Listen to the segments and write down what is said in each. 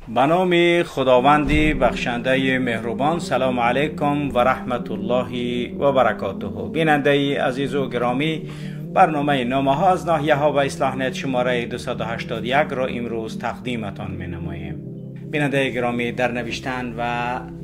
به نام خداوندی بخشنده مهربان. سلام علیکم و رحمت الله و برکاته. بیننده عزیز و گرامی، برنامه نامه ها از ناحیه ها و اصلاح نت شماره 281 را امروز تقدیمتان می نماییم. بیننده گرامی، در نوشتن و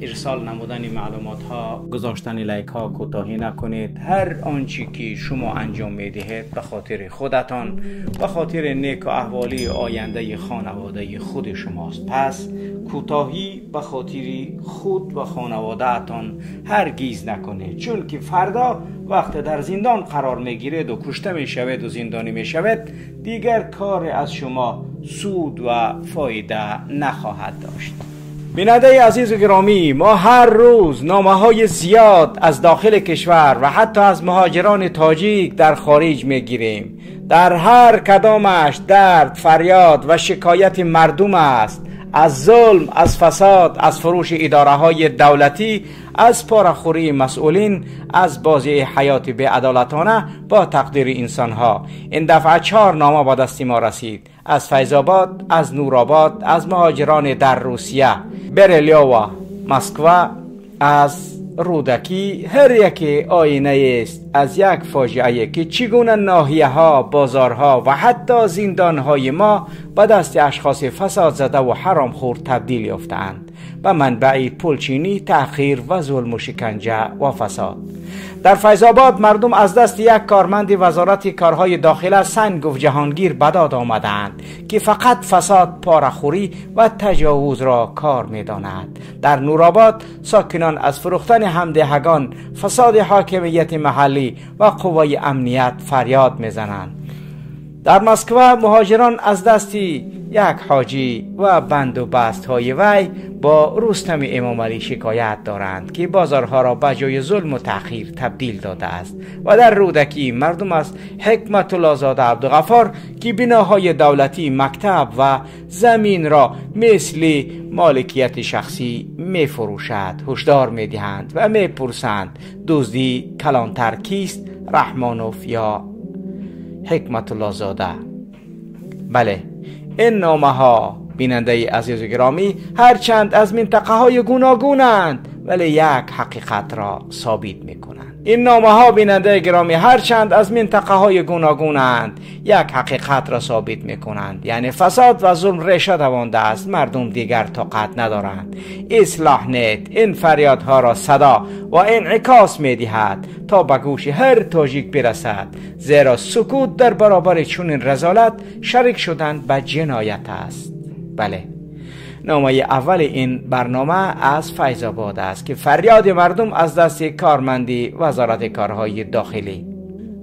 ارسال نمودن معلومات ها، گذاشتن لایک ها کوتاهی نکنید. هر آنچه که شما انجام می دهید به خاطر خودتان، به خاطر نیک و احوالی آینده خانواده خود شماست. پس کوتاهی به خاطر خود و خانواده‌تان هرگیز نکنید، چون که فردا وقت در زندان قرار میگیرید و کشته میشوید و زندانی میشوید، دیگر کار از شما سود و فایده نخواهد داشت. بیننده عزیز و گرامی، ما هر روز نامه های زیاد از داخل کشور و حتی از مهاجران تاجیک در خارج میگیریم. در هر کدامش درد، فریاد و شکایت مردم است از ظلم، از فساد، از فروش اداره های دولتی، از پاره‌خوری مسئولین، از بازی حیات بی‌عدالتانه با تقدیر انسان ها. این دفعه 4 نامه با دست ما رسید: از فیض‌آباد، از نورآباد، از مهاجران در روسیه، برلیاوا، مسکو، از رودکی. هر یک آینه است از یک فاجعه که چگونه ناحیه ها، بازارها و حتی زندان های ما به دست اشخاص فساد زده و حرام خور تبدیل یافتند به منبع پولچینی، تأخیر و ظلم و شکنجه و فساد. در فیض‌آباد مردم از دست یک کارمند وزارت کارهای داخله سنگوف جهانگیر بداد آمدند که فقط فساد، پاره‌خوری و تجاوز را کار می‌داند. در نورآباد ساکنان از فروختن همدهگان، فساد حاکمیت محلی و قوای امنیت فریاد می‌زنند. در مسکو مهاجران از دست یک حاجی و بند و بست های وی با رستم امامعلی شکایت دارند که بازارها را به جای ظلم و تأخیر تبدیل داده است. و در رودکی مردم از حکمت الله زاده عبدالغفار که بناهای دولتی، مکتب و زمین را مثل مالکیت شخصی می فروشد هشدار می دهند و می پرسند دزدی کلانتر کیست، رحمانوف یا حکمت الله زاده؟ بله، این نامه ها بیننده عزیز و گرامی هرچند از منطقه های گوناگونند ولی یک حقیقت را ثابت میکنند. این نامه ها بیننده گرامی هرچند از منطقه های گوناگونند یک حقیقت را ثابت میکنند، یعنی فساد و ظلم ریشه دوانده است. مردم دیگر طاقت ندارند. اصلاح نت این فریادها را صدا و انعکاس میدهد تا به گوش هر تاجیک برسد، زیرا سکوت در برابر چنین رذالت شریک شدن به جنایت است. بله، نامه اول این برنامه از فیض‌آباد است که فریاد مردم از دست کارمندی وزارت کارهای داخلی.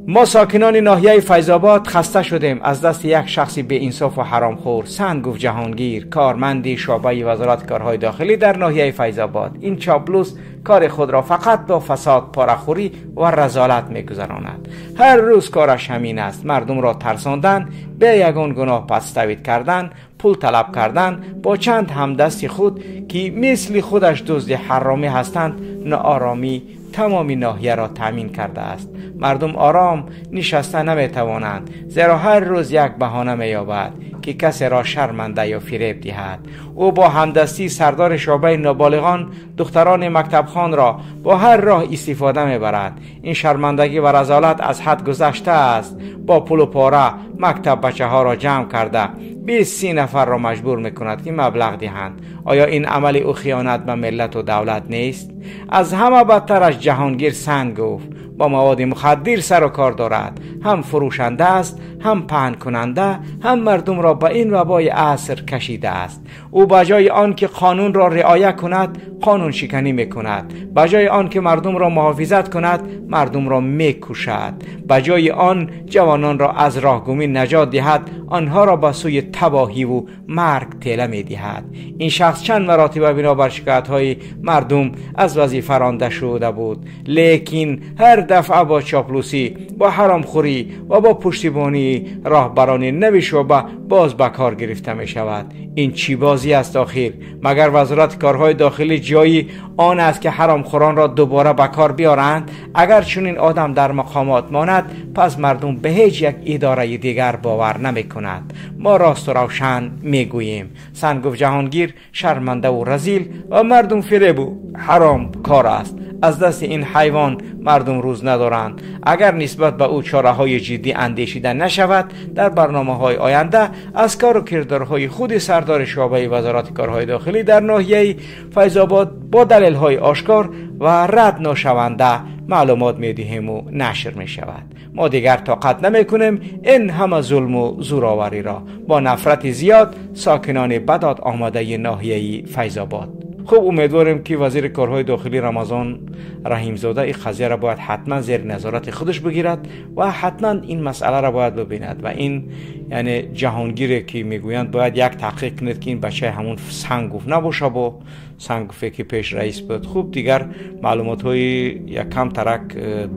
ما ساکنان ناحیه فیض‌آباد خسته شدیم از دست یک شخص بی انصاف و حرامخور، سنگوف جهانگیر، کارمندی شعبه وزارت کارهای داخلی در ناحیه فیض‌آباد. این چاپلوس کار خود را فقط با فساد، پاره‌خوری و رذالت می‌گذراند. هر روز کارش همین است: مردم را ترساندن، به یگان گناه پس تایید کردن، پول طلب کردن، با چند همدست خود که مثل خودش دزد حرامی هستند ناآرامی تمام ناحیه را تامین کرده است. مردم آرام نشسته نمیتوانند، زیرا هر روز یک بهانه مییابد که کسی را شرمنده یا فریب دهد. او با همدستی سردار شعبه نابالغان دختران مکتبخوان را با هر راه استفاده میبرد. این شرمندگی و رذالت از حد گذشته است. با پول و پاره مکتب بچه ها را جمع کرده 20-30 نفر را مجبور میکند که مبلغ دهند. آیا این عمل او خیانت به ملت و دولت نیست؟ از همه بدترش جهانگیر سنگوف با مواد مخدر سر و کار دارد. هم فروشنده است، هم پهن کننده، هم مردم را به این وبای عصر کشیده است. او به جای آن که قانون را رعایت کند، قانون شکنی میکند. به جای آن که مردم را محافظت کند، مردم را میکشد. به جای آن جوانان را از راهگمی نجات دهد، آنها را به سوی تباهی و مرگ تیله میدهد. این شخص چند مراتب بنابر شکایت های مردم از وظیفه رانده شده بود، لیکن هر دفعه با چاپلوسی، با حرامخوری و با پشتیبانی راهبران نوی شعبه باز به کار گرفته می شود. این چی بازی است آخر؟ مگر وزارت کارهای داخلی جایی آن است که حرامخوران را دوباره به کار بیارند؟ اگر چنین آدم در مقامات ماند، پس مردم به هیچ یک اداره دیگر باور نمی کند. ما راست و روشن می گوییم سنگوف جهانگیر شرمنده و رذیل و مردم فریب و حرام کار است. از دست این حیوان مردم روز ندارند. اگر نسبت به او چاره های جدی اندیشیده نشود، در برنامه های آینده از کار و کردارهای خود سردار شعبه وزارت کارهای داخلی در ناحیه فیض آباد با دلیل های آشکار و رد ناشونده معلومات میدهیم و نشر می شود. ما دیگر طاقت نمی کنیم این همه ظلم و زورآوری را. با نفرت زیاد ساکنان بداد آماده ناحیه فیض آباد. خب امیدواریم که وزیر کارهای داخلی رمضان رحیمزاده این قضیه را باید حتما زیر نظارت خودش بگیرد و حتما این مسئله را باید ببیند و این یعنی جهانگیر که میگویند باید یک تحقیق کند که این بچه همون سنگوف نباشه با سنگوفی که پیش رئیس بود. خوب دیگر معلومات های یک کم ترک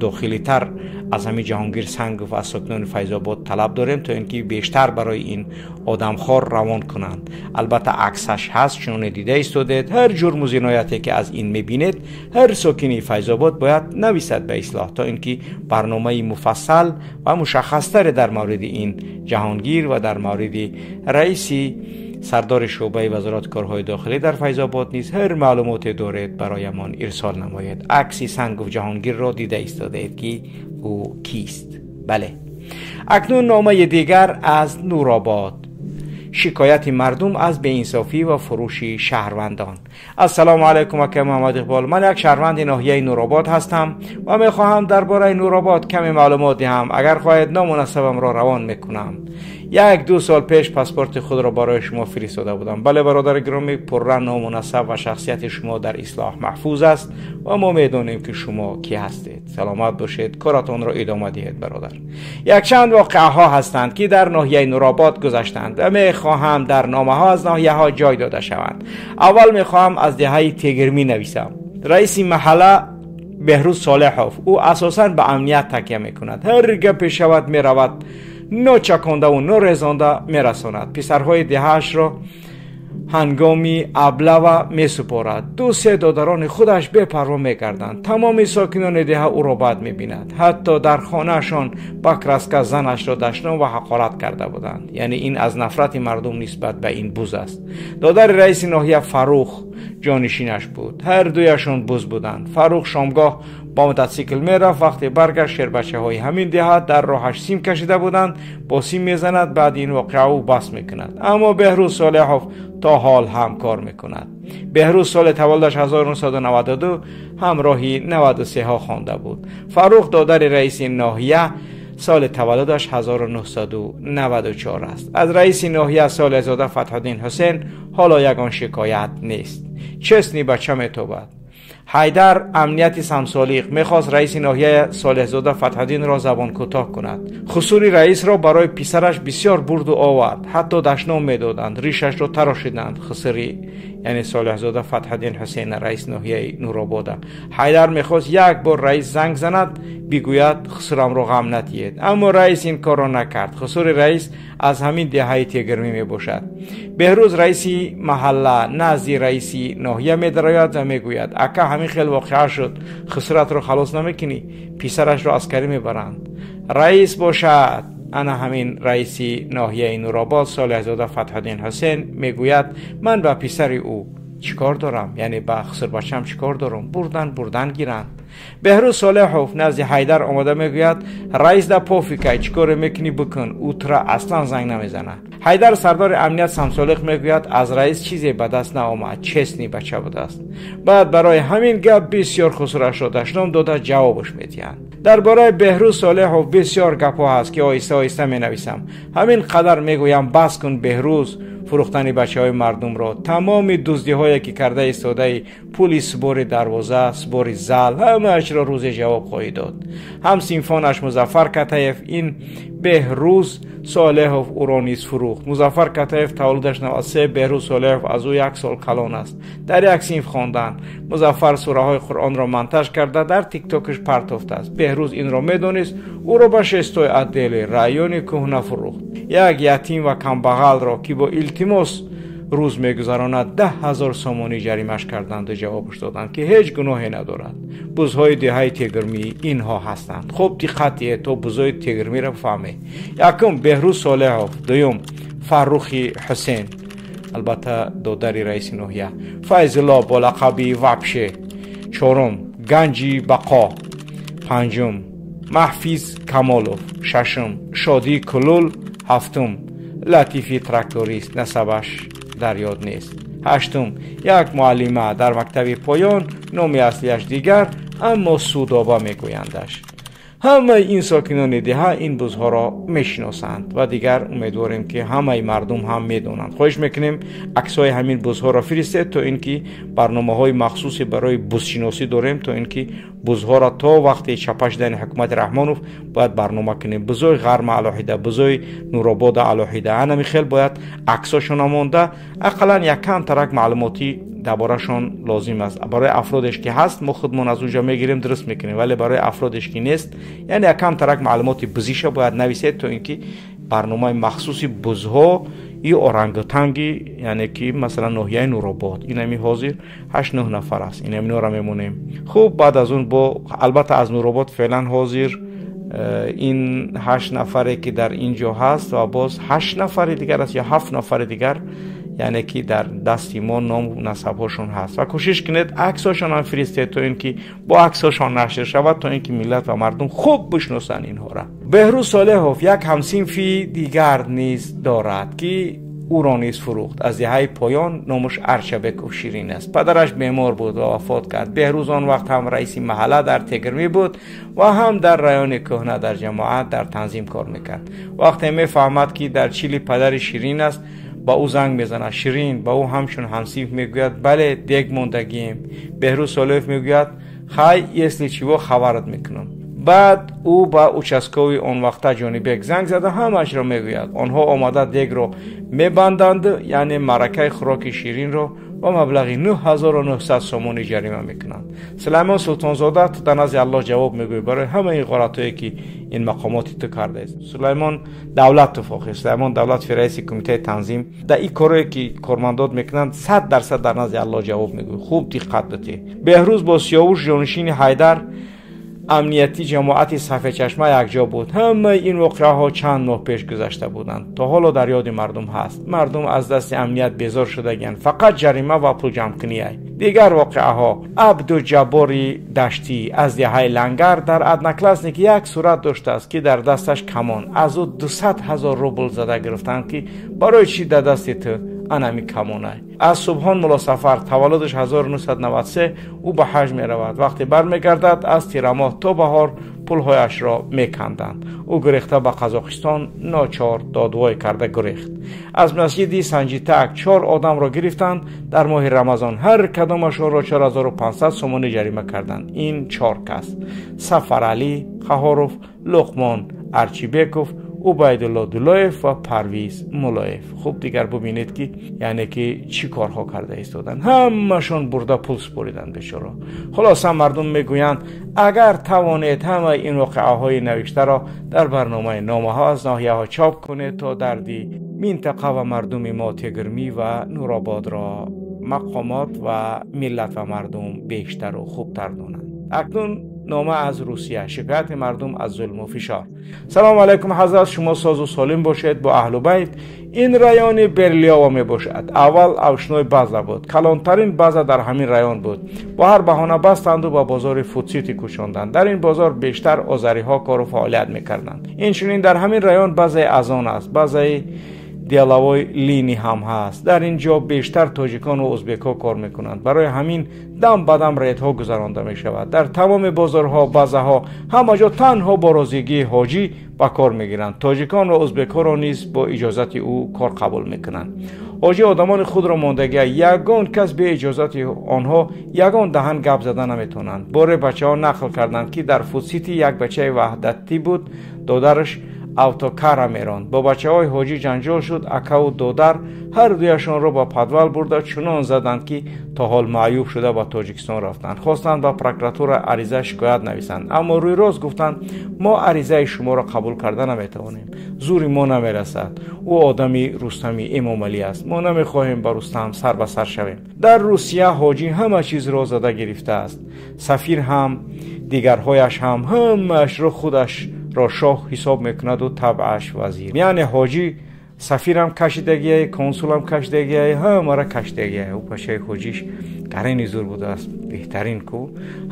داخلی تر از همین جهانگیر سنگوف از ساکنان فیض آباد طلب داریم تا اینکه بیشتر برای این آدمخوار روان کنند. البته عکسش هست، چون دیده ایستادید. هر جرم و جنایتی که از این میبینید، هر ساکنی فیض آباد باید نویسد به اصلاح تا اینکه برنامه مفصل و مشخصتر در مورد این جهانگیر و در مورد رئیسی سردار شعبه وزارت کارهای داخلی در فیض آباد نیز هر معلومات دارید برایمان ارسال نمایید. عکس سنگوف جهانگیر را دیده ایستادید که او کیست. بله، اکنون نامه دیگر از نورآباد، شکایت مردم از بی‌انصافی و فروش شهروندان. السلام علیکم اکه محمد اقبال، من یک شهروند ناحیه نورآباد هستم و میخواهم درباره نورآباد کمی معلومات دهم. اگر خواهید نامناسبم را روان میکنم. 1-2 سال پیش پاسپورت خود را برای شما فرستاده بودم. بله برادر گرامی، پرره نامناسب و شخصیت شما در اصلاح محفوظ است و ما میدانیم که شما کی هستید. سلامت باشید، کارتان را ادامه دهید برادر. یک چند واقعه ها هستند که در ناحیه نورآباد گذشتند و میخواهم در نامه ها از ناحیه ها جای داده شوند. اول میخواهم از دهه تگرمی نویسم. رئیس محله بهروز صالحوف، او اساساً به امنیت تکیه میکند. هر گپ شود میرود، نه چکانده و نه رزانده میرساند. پسرهای دهش را هنگامی ابله می سپارد. 2-3 دادران خودش بے پروا میکردند. تمام ساکنان ده او را بد میبیند. حتی در خانهشان با کرسکه زنش را دشنام و حقارت کرده بودند. یعنی این از نفرت مردم نسبت به این بز است. دادر رئیس ناحیه فروخ جانشینش بود. هر دویشان بز بودند. فروخ شامگاه با موتورسیکل میرفت. وقتی برگشت شیربچه های همین دهات در راهش سیم کشیده بودند، با سیم میزند. بعد این واقعه او بس میکند. اما بهروز صالحوف تا حال هم کار میکند. بهروز سال تولدش 1992 همراهی 93 ها خوانده بود. فروخ دادر رئیس ناحیه سال تولدش 1994 است. از رئیس ناحیه صالحزاده فتح‌الدین حسین حالا یگان شکایت نیست. چسنی بچه میتوبد. حیدر امنیت سمسالیق میخواست رئیس ناحیه صالحزاده فتح‌الدین را زبان کوتاه کند. خصوری رئیس را برای پسرش بسیار برد و آورد. حتی دشنام میدادند، ریشش را تراشیدند. خسری یعنی صالحزاده فتح‌الدین حسین رئیس ناحیه نورآباد. حیدر میخواست یک بار رئیس زنگ زند بگوید خسرم را غم ندهید، اما رئیس این کار را نکرد. خسر رئیس از همین دهه تگرمی میباشد. بهروز رئیس محله نزد رئیس ناحیه میدراید و میگوید اکه همین خیلی واقعه شد، خسرت را خلاص نمیکنی، پسرش را عسکری میبرند. رئیس باشد انا همین رئیس ناحیه نورآباد صالحزاده فتح‌الدین حسین میگوید من به پسر او چیکار دارم، یعنی به خسر بچم چیکار دارم، بردن گیرند. بهروز صالحوف نزد حیدر آماده میگوید رئیس در پوفیکای چیکار میکنی بکن، او ترا اصلا زنگ نمیزنه. حیدر سردار امنیت سمسالق میگوید از رئیس چیزی به دست نآمد، چسنی بچه بوده است. بعد برای همین گپ بسیار خسرش را دشنام داده جوابش میدهند. درباره بهروز صالحوف بسیار گپ‌ها هست که آهسته آهسته می نویسم. همین قدر میگویم بس کن بهروز، Фурӯхтани бачаҳои мардумро, тамоми дуздиҳое ки карда истодаи, пули сбори дарвоза, сбори зал, ҳамаашро рӯзе ҷавоб хоҳӣ дод. Ҳамсинфонаш Музаффар Катаев, ин Беҳрӯз Солеҳов ӯро низ фурӯхт. Музаффар Катаев таваллудаш 93, Беҳрӯз Солеҳов аз ӯ 1 сол калон аст. Дар як синф хонданд. Музаффар сураҳои Қуръонро монтаж карда дар тиктокаш партофтааст. Беҳрӯз инро медонист, ӯро ба шестой отдели райони кӯҳна фурӯхт. Як ятим ва камбағалро, ки бо илтимос рӯз мегузаронад, 10 000 сомонӣ ҷаримаш карданду ҷавобаш доданд, ки ҳеҷ гуноҳе надорад. Бузҳои деҳаи Тегирмӣ инҳо ҳастанд. Хуб диққат диҳед, то бузҳои Тегирмиро фаҳмед. Якум Беҳрӯз Солеҳов, дуюм Фаррухи Ҳусен, албатта додари раиси ноҳия, Файзулло бо лақаби Вапше, чорум Ганҷи Бақо, панҷум Маҳфиз Камолов, шашум Шодии Кулул, ҳафтум Латифи тракторист, насабаш дар ёд нест, ҳаштум як муаллима дар мактаби поён, номи аслияш дигар, аммо Судоба мегӯяндаш. Ҳамаи ин сокинони деҳа ин бузҳоро мешиносанд ва дигар умедворем, ки ҳамаи мардум ҳам медонанд. Хоҳиш мекунем, аксҳои ҳамин бузҳоро фиристед, то ин ки барномаҳои махсусе барои бузшиносӣ дорем, то ин ки бузҳоро то вақти чапа шудани ҳукумати Раҳмонов бояд барнома кунем. Бузои Ғарма алоҳида, бузои Нуробода алоҳида, анами хел бояд аксошона монда, ақаллан якам тарак маълумотӣ дар борашон лозим аст. Барои афродеш ки ҳаст, мо худмон аз унҷо мегирем, дуруст мекунем, вале барои афродеш ки нест, яъне якам тарак маълумоти бузиша бояд нависед, то ин ки барномаи махсуси бузҳо и орангутанги, яъне ки масалан ноҳияи Нуробод инами ҳозир 8-9 нафар аст, инаминора мемонем. Хуб, баъд аз он бо албатта аз Нуробод феълан ҳозир ин 8 нафаре ки дар ин ҷо ҳаст ва боз 8 нафари дигар аст ё 7 нафари дигар, яъне ки дар дасти мо ному насабҳошон ҳаст. Ва кӯшиш кунед, аксҳошон ҳам фиристед, то ин ки бо аксҳошон нашр шавад, то ин ки миллат ва мардум хуб бишносанд инҳоро. Беҳрӯз Солеҳов як ҳамсинфи дигар низ дорад, ки ӯро низ фурӯхт. Аз деҳаи поён, номаш Арчабеков Ширин аст. Падараш бемор буд ва вафот кард. Беҳрӯз он вақт ҳам раиси маҳалла дар Тегирмӣ буд ва ҳам дар райони кӯҳна дар ҷамоат дар танзим кор мекард. Вақте мефаҳмад, ки дар чили падари Ширин аст, ба ӯ занг мезанад. Ширин ба ӯ ҳамчун ҳамсинф мегӯяд: «Бале, дег мондагием». Беҳрӯз Солеҳов мегӯяд: «Хай, если чего, хабарат мекунам». Баъд ӯ ба участковый он вақта Ҷонибек занг зада, ҳамаашро мегӯяд. Онҳо омада дегро мебанданд, яъне маъракаи хӯроки Ширинро ба маблағи 9900 сомонӣ ҷарима мекунанд. Сулаймон Султонзода, ту дар назди Аллоҳ ҷавоб мегӯӣ барои ҳамаи ғоратҳое, ки ин мақомоти ту кардааст. Сулаймон Давлатов, охир Сулаймон Давлатов, раиси кумитаи танзим, дар ин корое ки кормандот мекунанд, 100% дар назди Аллоҳ ҷавоб мегӯӣ. Хуб диққат бидеҳ. Беҳрӯз бо Сиёвуш, ҷонишини Ҳайдар, амнияти ҷамоати Сафедчашма якҷо буд. Ҳамаи ин воқеаҳо чанд моҳ пеш гузашта буданд, то ҳоло дар ёди мардум ҳаст. Мардум аз дасти амният безор шудагианд, фақат ҷарима ва пулҷамъкуние. Дигар воқеаҳо: Абдуҷаббори Даштӣ аз деҳаи Лангар дар Одноклассники як сурат доштааст, ки дар дасташ камон. Аз ӯ 200 000 рубл зада гирифтанд, ки барои чӣ дар дасти ту анами камонай. Аз Субҳон Мулосафар, таваллудаш 1993, ӯ ба ҳаҷ меравад. Вақте бармегардад, аз тирамоҳ то баҳор пулҳояшро меканданд. Ӯ гурехта ба Қазоқистон, ночор додвой карда гурехт. Аз масҷиди Санҷитак чор одамро гирифтанд дар моҳи Рамазон, ҳар кадомашонро 4500 сомонӣ ҷарима карданд. Ин чор кас: Сафаралӣ Қаҳоров, Луқмон Арчибеков, Убайдулло Дулоев ва Парвиз Мулоев. Хуб, дигар бубинед, ки яъне ки чӣ корҳо карда истоданд. Ҳамашон бурда пул супориданд, бечоро. Хулоса, мардум мегӯянд, агар тавонед, ҳамаи ин воқеаҳои навиштаро дар барномаи номаҳо аз ноҳияҳо чоп кунед, то дарди минтақа ва мардуми мо, Тегирмӣ ва Нурободро, мақомот ва миллат ва мардум бештару хубтар донанд. Акнун нома аз Русия, шикояти мардум аз зулму фишор. Салому алайкум, ҳазрат, шумо созу солим бошед бо аҳлу байт. Ин райони Берлиёво мебошад. Аввал овощной база буд, калонтарин база дар ҳамин район буд. Бо ҳар баҳона бастанду ба бозори Фудсити кӯчонданд. Дар ин бозор бештар озариҳо кору фаъолият мекарданд. Инчунин дар ҳамин район базаи Озон аст, базаи Деловой линии ҳам ҳаст. Дар ин ҷо бештар тоҷикон ва узбекҳо кор мекунанд. Барои ҳамин дам ба дам рейдҳо гузаронда мешавад. Дар тамоми бозорҳо, базаҳо, ҳама ҷо танҳо бо розигии ҳоҷӣ ба кор мегиранд. Тоҷикон ва узбекҳоро низ бо иҷозати ӯ кор қабул мекунанд. Ҳоҷӣ одамони худро мондагия, ягон кас бе иҷозати онҳо ягон даҳан гап зада наметавонанд. Боре бачаҳо нақл карданд, ки дар Фудсити як бачаи ваҳдатӣ буд, додараш автокара меронд. Бо бачаҳои ҳоҷӣ ҷанҷол шуд, акаву додар ҳар дуяшонро ба подвал бурда чунон заданд, ки то ҳол маъюб шуда ба Тоҷикистон рафтанд. Хостанд ба прокуратура ариза шикоят нависанд, аммо рӯй рост гуфтанд: мо аризаи шуморо қабул карда наметавонем, зури мо намерасад. Ӯ одами Рустами Эмомалӣ аст, мо намехоҳем ба Рустам сар ба сар шавем. Дар Русия ҳоҷӣ ҳама чизро зада гирифтааст. Сафир ҳам, дигарҳояш ҳам, ҳамаашро худаш ро шоҳ ҳисоб мекунаду табъаш вазир. Яъне ҳоҷӣ сафирам кашидагиай, консулам кашидагиай, ҳамара кашидагиай. Ӯ пашаи ҳоҷиш гарини зур будааст, беҳтарин ку.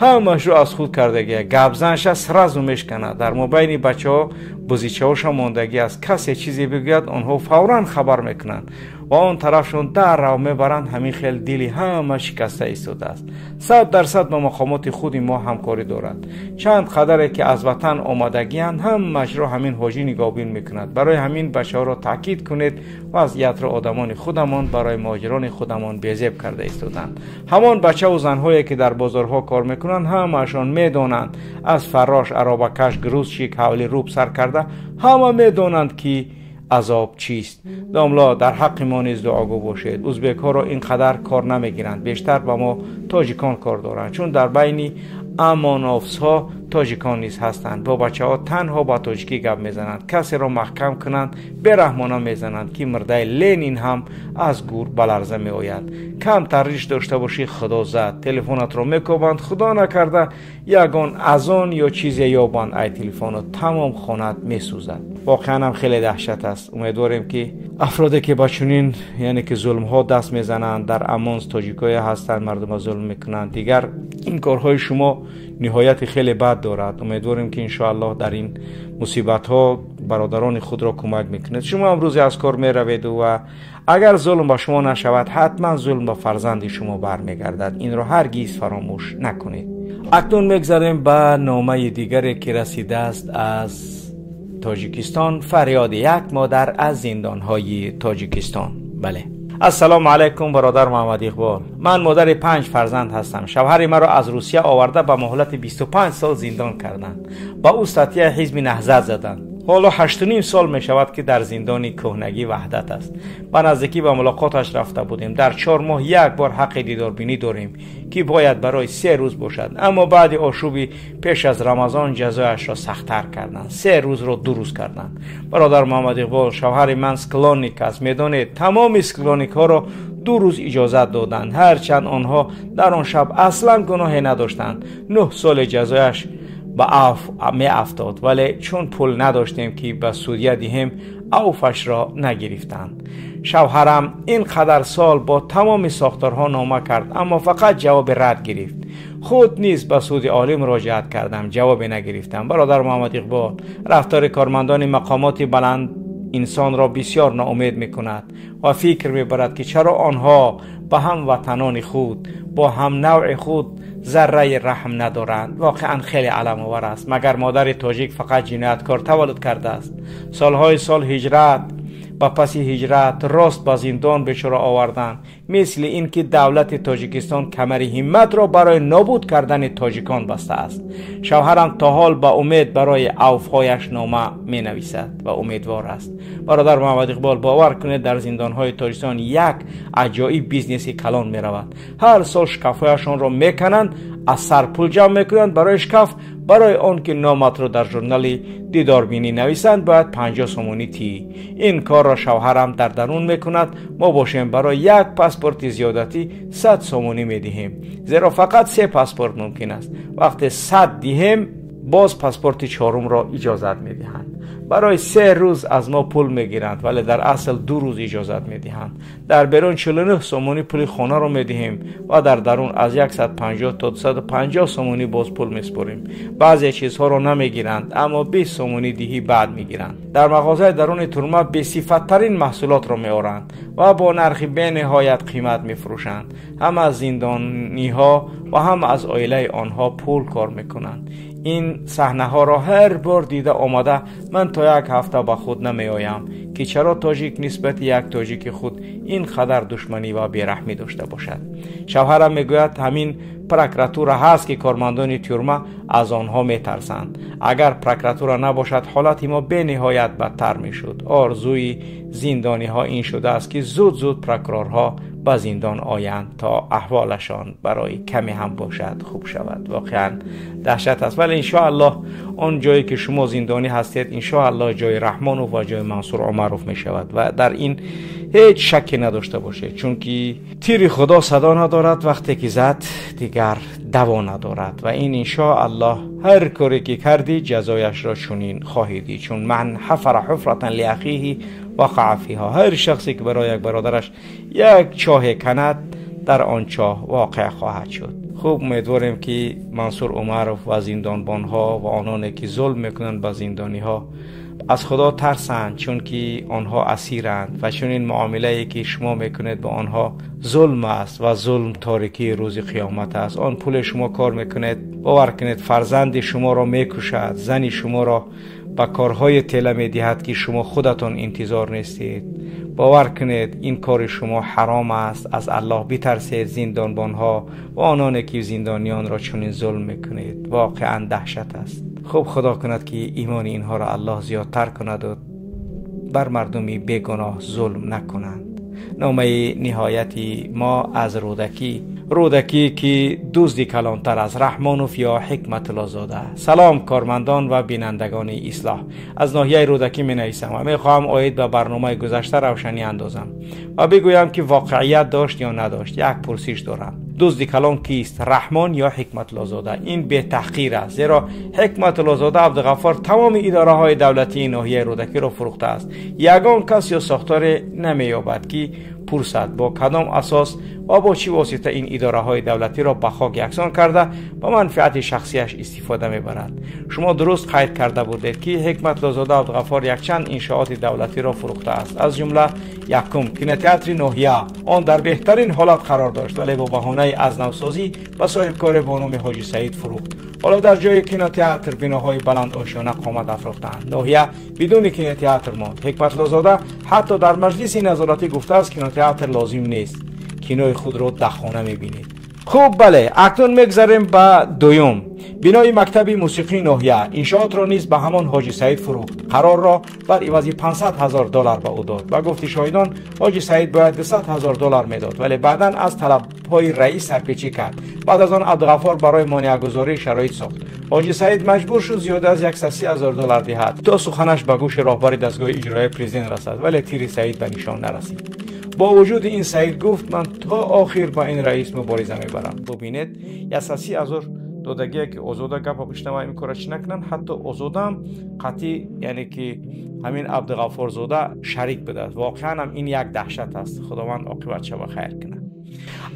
Ҳамаашро аз худ кардагиай. Гапзанша сразу мешканад. Дар мобайни бачаҳо бузичаҳоша мондагӣ аст. Касе чизе бигӯяд, онҳо фавран хабар мекунанд ва он тарафшон даррав мебаранд. Ҳамин хел дили ҳама шикаста истодааст. 100% ба мақомоти худи мо ҳамкорӣ дорад. Чанд қадаре ки аз ватан омадагианд, ҳамаашро ҳамин ҳоҷӣ нигоҳбин мекунад. Барои ҳамин бачаҳоро таъкид кунед, вазъиятро одамони худамон барои муҳоҷирони худамон безеб карда истоданд. Ҳамон бачаву занҳое ки дар бозорҳо кор мекунанд, ҳамаашон медонанд. Аз фаррош, аробакаш, грузчик, ҳавли руб сар карда ҳама медонанд, ки азоб чист. Домло, дар ҳаққи мо низ дуогӯ бошед. Узбекҳоро ин қадар кор намегиранд, бештар ба мо тоҷикон кор доранд, чун дар байни амоновсҳо тоҷикон низ ҳастанд. Бо бачаҳо танҳо ба тоҷикӣ гап мезананд. Касеро маҳкам кунанд, бераҳмона мезананд, ки мурдаи Ленин ҳам аз гур ба ларза меояд. Кам тарриш дошта бошӣ, худо зад, телефонатро мекобанд. Худо накарда ягон азон ё чизе ёбанд, ай телефону тамом хонат месӯзад. Воқеан ҳам хеле даҳшат аст. Умедворем, ки афроде ки ба чунин, яъне ки зулмҳо даст мезананд, дар амонс тоҷикое ҳастанд, мардума зулм мекунанд. Дигар ин корҳои шумо ниҳояти хеле бад дорад. Умедворем, ки иншоаллоҳ дар ин мусибатҳо бародарони худро кӯмак мекунед. Шумо ҳам рӯзе аз кор мераведу ва агар зулм ба шумо нашавад, ҳатман зулм ба фарзанди шумо бармегардад. Инро ҳаргиз фаромӯш накунед. Акнун мегзарем ба номаи дигаре, ки расидааст аз Тоҷикистон. Фарёди як модар аз зиндонҳои Тоҷикистон. Бале. Ассалому алайкум, бародар Муҳаммад Иқбол. Ман модари 5 фарзанд ҳастам. Шавҳари маро аз Русия оварда ба муҳлати 25 сол зиндон карданд. Ба ӯ статьяи ҳизби наҳзат заданд. Ҳоло 8.5 сол мешавад, ки дар зиндони кӯҳнагӣ Ваҳдат аст. Ба наздикӣ ба мулоқоташ рафта будем. Дар 4 моҳ як бор ҳаққи дидорбинӣ дорем, ки бояд барои 3 рӯз бошад. Аммо баъди ошӯби пеш аз Рамазон ҷазояшро сахттар карданд. 3 рӯзро 2 рӯз карданд. Бародар Муҳаммад Иқбол, шавҳари ман склонник аст. Медонед, тамоми склонникҳоро 2 рӯз иҷозат доданд, ҳарчанд онҳо дар он шаб аслан гуноҳе надоштанд. 9 соли ҷазояш ба афв меафтод, вале чун пул надоштем, ки ба судья диҳем, авфашро нагирифтанд. Шавҳарам ин қадар сол бо тамоми сохторҳо нома кард, аммо фақат ҷавоби рад гирифт. Худ низ ба суди олӣ муроҷиат кардам, ҷавобе нагирифтам. Бародар Муҳаммад Иқбол, рафтори кормандони мақомоти баланд инсонро бисёр ноумед мекунад ва фикр мебарад, ки чаро онҳо ба ҳамватанони худ, бо ҳам навъи худ зарраи раҳм надоранд. Воқеан хеле аламовар аст. Магар модари тоҷик фақат ҷинояткор таваллуд кардааст? Солҳои сол ҳиҷрат, ба паси ҳиҷрат рост ба зиндон бечора оварданд, мисли ин ки давлати Тоҷикистон камари ҳимматро барои нобуд кардани тоҷикон бастааст. Шавҳарам то ҳол ба умед барои авфҳояш нома менависад ва умедвор аст. Бародар Муҳаммад Иқбол, бовар кунед, дар зиндонҳои Тоҷикистон як аҷоиб бизнеси калон меравад. Ҳар сол шкафҳояшонро мекананд, аз сар пул ҷамъ мекунанд барои шкаф. Барои он ки номатро дар журнали дидорбинӣ нависанд, бояд 50 сомонӣ тӣ. Ин корро шавҳарам дар дарун мекунад. Мо бошем барои як паспорти зиёдатӣ 100 сомонӣ медиҳем, зеро фақат 3 паспорт мумкин аст. Вақте 100 диҳем, боз паспорти чорумро иҷозат медиҳанд. Барои 3 рӯз аз мо пул мегиранд, вале дар асл 2 рӯз иҷозат медиҳанд. Дар берун 49 сомонӣ пули хонаро медиҳем ва дар дарун аз 150 то 250 сомонӣ боз пул меспорем. Баъзе чизҳоро намегиранд, аммо 20 сомонӣ диҳӣ баъд мегиранд. Дар мағозаи даруни турма бесифаттарин маҳсулотро меоранд ва бо нархи бениҳоят қимат мефурӯшанд. Ҳам аз зиндониҳо ва ҳам аз оилаи онҳо пул кор мекунанд. این صحنه ها را هر بار دیده آمده من تا یک هفته به خود نمی آیم که چرا تاجیک نسبت یک تاجیک خود این قدر دشمنی و بیرحمی داشته باشد. شوهرم میگوید همین прокуратура هست که کارمندان тюрьма از آنها میترسند. اگر прокуратура نباشد حالت ما به نهایت بدتر میشد. آرزوی زندانی ها این شده است که زود زود прокурор ها به زندان آیند تا احوالشان برای کمی هم باشد خوب شود. واقعا دهشت است، ولی انشاءالله آن جایی که شما زندانی هستید انشاءالله جای رحمانوف و جای منصور عمروف می شود و در این هیچ شکی نداشته باشید، چون که تیر خدا صدا ندارد، وقتی که زد دیگر دوا ندارد و این انشاءالله هر کاری که کردی جزایش را چنین خواهی دید، چون من حفر حفرة لأخیه وقع فیها. هر شخصی که برای یک برادرش یک چاه کند در آن چاه واقع خواهد شد. خوب امیدواریم که منصور عمروف و زندانبان ها و آنانی که ظلم میکنند به زندانی ها از خدا ترسند، چون که آنها اسیرند و چون این معامله ای که شما میکنید با آنها ظلم است و ظلم تاریکی روز قیامت است. آن پول شما کار میکنید، باور کنید فرزند شما را میکشد، زن شما را به کارهای تله میدهد که شما خودتان انتظار نیستید. باور کنید این کار شما حرام است. از الله بترسید زندانبان ها و آنانی که زندانیان را چنین ظلم میکنید. واقعا دهشت است. خوب خدا کند که ایمان اینها را الله زیادتر کند و بر مردمی بیگناه ظلم نکنند. نامه نهایتی ما از رودکی، رودکی که دزدی کلانتر از رحمانوف یا حکمت الله زاده. سلام کارمندان و بینندگان اصلاح، از ناحیه رودکی می نویسم و می خواهم آید به برنامه گذشته روشنی اندازم و بگویم که واقعیت داشت یا نداشت. یک پرسش دارم: دزد کلان کیست، رحمان یا حکمت الله زاده؟ این به تحقیر است، زیرا حکمت الله زاده عبدالغفار تمام اداره های دولتی ناحیه رودکی را فروخته است. یگان کس یا ساختار نمییابد که پرسد با کدام اساس و با چی واسطه این اداره های دولتی را به خاک یکسان کرده با منفعت شخصیش استفاده میبرد. شما درست قید کرده بودید که حکمت الله زاده عبدالغفار یکچند انشاءات دولتی را فروخته است، از جمله یکم کینوتئاتر ناحیه. آن در بهترین حالت قرار داشت، ولی با بهانه از نوسازی به صاحبکار با نام حاجی سعید فروخت. حالا در جای کینوتئاتر بناهای بلند آشیانه قامت افراختند. ناحیه بدون کینوتئاتر ماند. حکمت الله زاده حتی در مجلس نظارتی گفته است کینوتئاتر لازم نیست، کینوی خود را در خانه میبینید. خوب بله، اکنون میگذریم به دوم، بنای مکتب موسیقی ناحیه. انشاءات را نیز به همان حاجی سعید فروخت. قرار را بر عوض 500,000 دلار به او داد. به گفت شاهدان حاجی سعید باید 200,000 دلار میداد، ولی بعدا از طلبهای رئیس سرپیچی کرد. بعد از آن عبدالغفار برای مانع‌گذاری شرایط ساخت. حاجی سعید مجبور شد زیاده از 130,000 دلار دهد تا سخنش به گوش راهبر دستگاه اجرایی پرزیدنت رسد، ولی تیر سعید به نشان نرسید. با وجود این سعید گفت من تا آخر با این رئیس مبارزه میبرم. ببینید 130,000 додагие ки озода гапа бишнава ин кора чӣ накунанд, ҳатто озодаам қатъӣ, яъне ки ҳамин Абдуғаффорзода шарик будааст. Воқеан ҳам ин як даҳшат аст. Худованд оқибатша ба хайр кунад.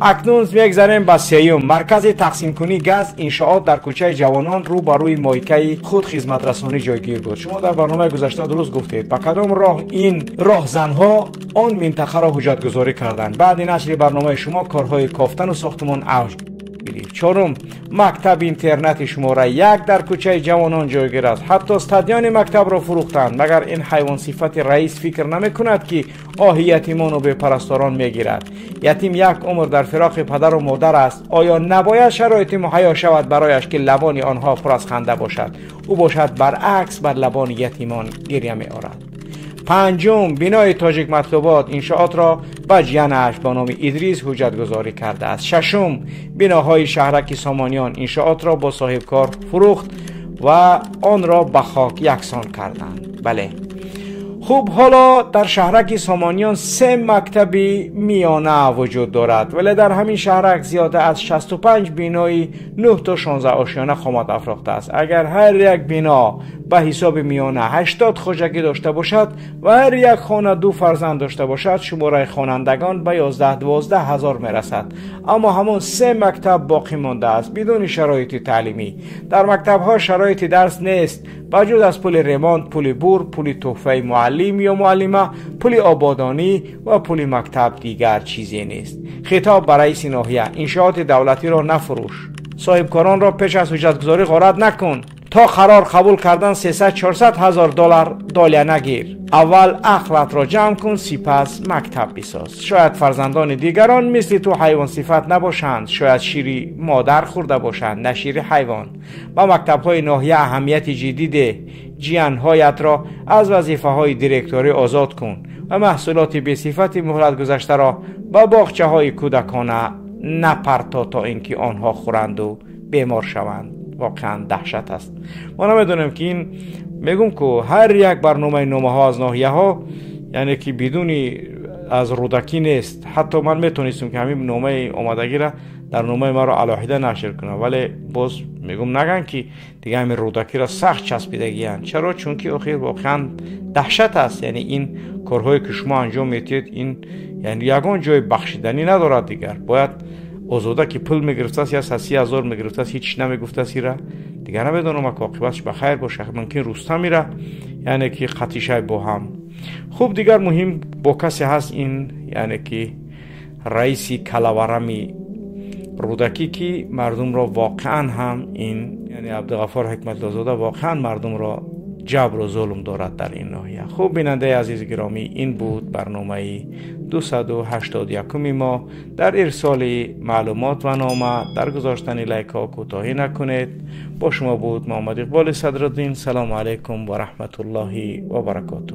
Акнун мегзарем ба сеюм. Маркази тақсимкунии газ иншоот дар кӯчаи Ҷавонон рӯ ба рӯи мойкаи худ хизматрасонӣ ҷойгир буд. Шумо дар барномаи гузашта дуруст гуфтед, ба кадом роҳ ин роҳзанҳо он минтақаро ҳуҷҷатгузорӣ карданд. Баъди нашри барномаи шумо корҳои кофтану сохтмон авҷ гирифт. Чорум, мактаби интернати шумора 1 дар кӯчаи Ҷавонон ҷойгир аст. Ҳатто стадиони мактабро фурӯхтанд. Магар ин ҳайвонсифати раис фикр намекунад, ки оҳи ятимону бепарасторон мегирад? Ятим як умр дар фироқи падару модар аст. Оё набояд шароити муҳайё шавад барояш, ки лабони онҳо пур аз ханда бошад? Ӯ бошад баръакс бар лабони ятимон гиря меорад. Панҷум, бинои Тоҷик Матлубот иншоотро ба ҷиянаш ба номи Идрис ҳуҷҷатгузорӣ кардааст. Шашум, биноҳои шаҳраки Сомониён иншоотро бо соҳибкор фурӯхт ва онро ба хок яксон карданд. Бале, хуб, ҳоло дар шаҳраки Сомониён 3 мактаби миёна вуҷуд дорад, вале дар ҳамин шаҳрак зиёда аз 65 бинои 9 то 16 ошёна қомат афрохтааст. Агар ҳар як бино ба ҳисоби миёна 80 хоҷагӣ дошта бошад ва ҳар як хона 2 фарзанд дошта бошад, шумораи хонандагон ба 11-12 ҳазор мерасад. Аммо ҳамон 3 мактаб боқӣ мондааст бидуни шароити таълимӣ. Дар мактабҳо шароити дарс нест. Ба ҷуз аз пули ремонт, пули бур, пули тӯҳфаи муаллим ё муаллима, пули ободонӣ ва пули мактаб дигар чизе нест. Хитоб ба раиси ноҳия: иншооти давлатиро нафурӯш, соҳибкоронро пеш аз ҳуҷҷатгузорӣ ғорат накун. تا قرار قبول کردن 300-400 هزار دلار دالیه نگیر. اول عقلت را جمع کن، سپس مکتب بساز. شاید فرزندان دیگران مثل تو حیوان صفت نباشند، شاید شیری مادر خورده باشند، نه شیر حیوان. با مکتب های ناحیه اهمیت جدی ده. جیانهایت را از وظیفه های دیرکتوری آزاد کن و محصولات بی صفت مهلت گذشته را با باغچه های کودکانه نپرتا تا اینکه آنها خورند و بیمار شوند. واقعا دهشت است. ما نمیدونم که این میگم که هر یک برنامه نامه ها از ناحیه ها یعنی که بدون از رودکی نیست. حتی من میتونستم که همین نامه آمادگی را در نامه ما را علاهیده نشر کنم، ولی باز میگم نگن که دیگه همین رودکی را سخت چسبیدگی. چرا؟ چون که اخیر واقعا دهشت است. یعنی این کارهایی که شما انجام میدید این یعنی یگان جای بخشیدنی ندارد. دیگر باید آزاده که پول میگرفته است یا 30,000 میگرفته است، هیچ نمیگفته است را دیگر نمیدونم که عاقبتش بخیر باشه. ممکن روستا میره یعنی که قطیشه با هم. خوب دیگر مهم با کسی هست این یعنی که رئیس کلاورمی رودکی که مردم را واقعا هم این یعنی عبدالغفار حکمت الله زاده واقعا مردم را جبر و ظلم دارد در این ناحیه. خوب بیننده عزیز گرامی، این بود برنامه 281 ما. در ارسال معلومات و نامه، در گذاشتن لایک ها کوتاهی نکنید. با شما بود محمد اقبال صدرالدین. سلام علیکم و رحمت الله و برکاته.